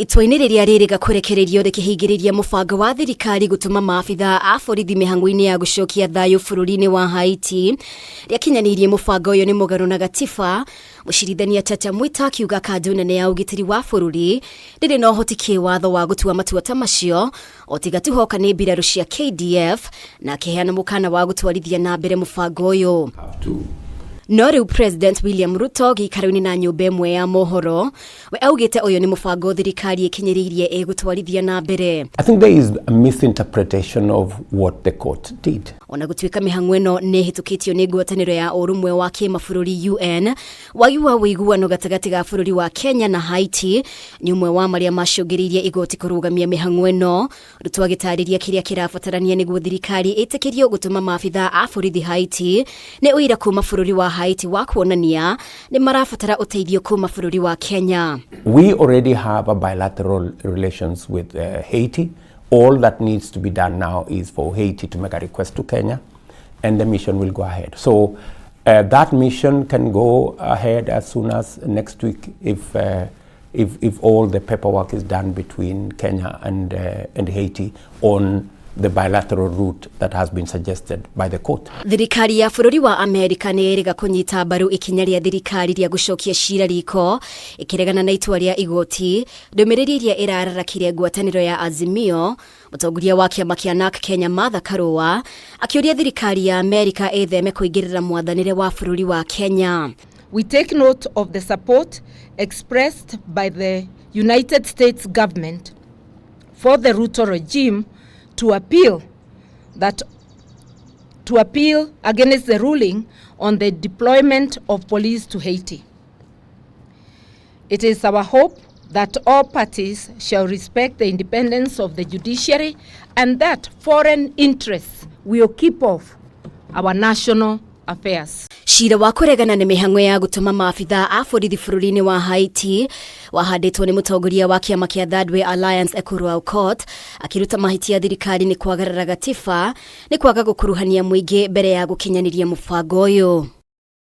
Itua-inĩ rĩrĩa rĩrĩga kũrekererio rĩkĩhingĩrĩria mũbango wa thirikari gũtũma maabitha a borithi mĩhang'o-inĩ ya gũcokia thayũ bũrũri-inĩ wa Haiti rĩakinyanĩirie mũbango ũyũ nĩ mũgarũ na gatiba. Mũcirithania Chacha Mwita akiuga kanjũ nene ya ũgitĩri wa bũrũri ndĩrĩ na ũhoti kĩwatho wa gũtua matua ta macio o tiga tu hoka nĩ mbirarũ cia KDF, na akĩheana mũkana wa gũtwarithia na mbere mũbango ũyũ. No rĩu President William Ruto gĩikaro-inĩ na nyũmba ĩmwe ya mohoro we augĩte ũyũ nĩ mũbango thirikari ĩkinyĩrĩirie ĩgũtwarithia na mbere. I think there is a misinterpretation of what the court did. Ona gũtuĩka mĩhang'o ĩno nĩ ĩhĩtũkĩtio nĩ ngwatanĩro ya ũrũmwe wa kĩmabũrũri UN, wagi wa ũiguano gatagatĩ ga bũrũri wa Kenya na Haiti nĩ ũmwe wa marĩa macũngĩrĩirie igoti kũrũgamia mĩhang'o ĩno. Ruto agĩtarĩria kĩrĩa kĩrabatarania nĩguo thirikari ĩtĩkĩrio gũtũma maabitha a borithi Haiti nĩ ũira kuma bũrũri wa Haiti wa kuonania nĩ marabatara ũteithio kuma bũrũri wa Kenya. We already have a bilateral relations with Haiti. All that needs to be done now is for Haiti to make a request to Kenya, and the mission will go ahead. So that mission can go ahead as soon as next week if all the paperwork is done between Kenya and Haiti on the bilateral route that has been suggested by the court. Thirikari ya bũrũri wa Amerika nĩ ĩrĩga kũnyita mbaru ikinya rĩa thirikari rĩa gũcokia cira riko ĩkĩregana na itua rĩa igoti. Ndũmĩrĩri ĩrĩa ĩrararakire ngwatanĩro ya Azimio, mũtongoria wa kĩama kĩa NARC Kenya Martha Karua akĩũria thirikari ya Amerika ĩtheme kũingĩrĩra mwathanĩre wa bũrũri wa Kenya. We take note of the support expressed by the United States government for the Ruto regime to appeal against the ruling on the deployment of police to Haiti. It is our hope that all parties shall respect the independence of the judiciary and that foreign interests will keep off our national affairs. Cira wa kũregana na mĩhang'o ya gũtũma maabitha a borithi bũrũri-inĩ wa Haiti wahandĩtwo nĩ mũtongoria wa kĩama kĩa Third Way Alliance Ekuru Aukot akĩruta mahĩtia thirikari nĩ kwagarara gatiba nĩ kwaga gũkuruhania mũingĩ mbere ya gũkinyanĩria mũbango ũyũ.